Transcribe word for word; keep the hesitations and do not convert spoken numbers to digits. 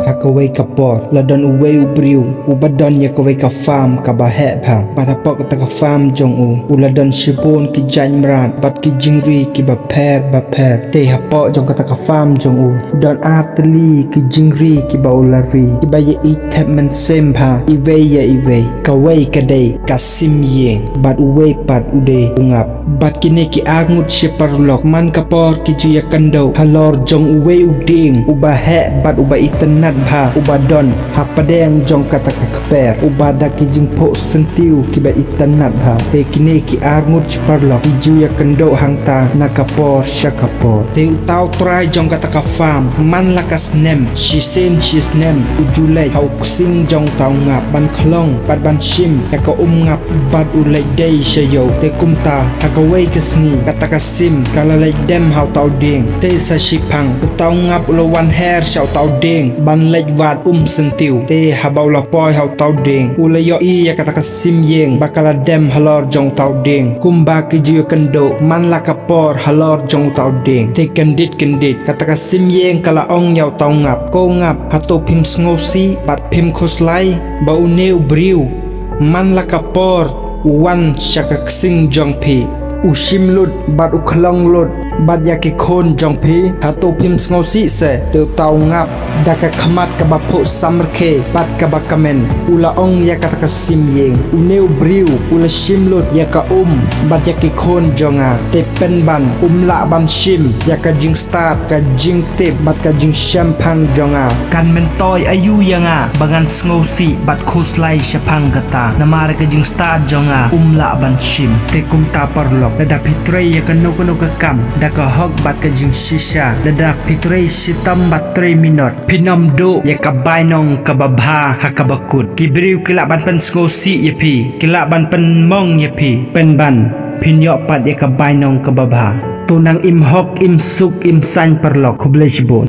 Ha kawei ka por la don uwei u briew uba don ïa kawei ka farm kaba heh bha. Bad hapoh kata ka farm jong u, u la don shibun ki jait mrad bad ki jingri kiba pher ba pher. Te hapoh jong kata ka farm jong u, u don ar tylli ki jingri kiba u la ri, kiba ïa ïeit thep mynsiem bha iwei ïa iwei. Kawei ka dei ka sim ïing, bad uwei pat u dei u ngap. Bad kine ki arngut shi paralok, man ka por ki ju ïakynduh halor jong uwei u dieng uba heh bad uba itynnad bha, uba don hapdeng jong kata ka kper, uba da ki jingphuh syntiew kiba itynnad bha. Te kine ki arngut shi paralok ki ju ïakynduh hangta na ka por sha ka por. Te uta u trai jong kata ka farm, man la ka snem, shisien shisnem u ju leit ha u ksing jong uta u ngap ban khlong bad ban shim ïa ka um ngap bad u leit dei sha ïew. Te kumta ha kawei ka sngi kata ka sim ka la leit dem ha uta u dieng. Te sa shiphang uta u ngap u la wan her sha uta u dieng ban leit wad um syntiew. Te haba u la poi ha uta u dieng, u la ïohi ïa kata ka sim ïing ba ka la dem halor jong uta u dieng. Kumba ki ju ïakynduh, man la ka por halor jong uta u dieng. Te kyndit kyndit kata ka sim ïing ka la ong ïa uta u ngap, "Ko ngap, hato phim sngewsih bad phim khuslai ba une u briew, man la ka por u wan sha ka ksing jong phi, u shim lut bad u khlong lut bad ïa ki khun jong phi? Hato phim sngewsih se?" Te uta u ngap da ka khmat kaba phuh samrkhie bad kaba kmen u la ong ïa kata ka sim ïing, "Une u briew u la shim lut ïa ka um bad ïa ki khun jong nga. Te pynban um lah ban shim ïa ka jingstad, ka jingtip bad ka jingshemphang jong nga. Kan myntoi aïu ïa nga ba ngan sngewsih bad khuslai shaphang kata? Namar ka jingstad jong nga um lah ban shim." Te kumta paralok, lada phi trei ïa kano kano ka kam da ka hok bad ka jingshisha, lada phi trei shitom bad trei minot, phin ym duh ïa ka bainong kaba bha ha kaba kut. Ki briew ki lah ban pynsngewsih ïa phi, ki lah ban pynmong ïa phi, pynban phin ïoh pat ïa ka bainong kaba bha. To nang im hok, im suk, im saiñ paralok. Khublei shibun.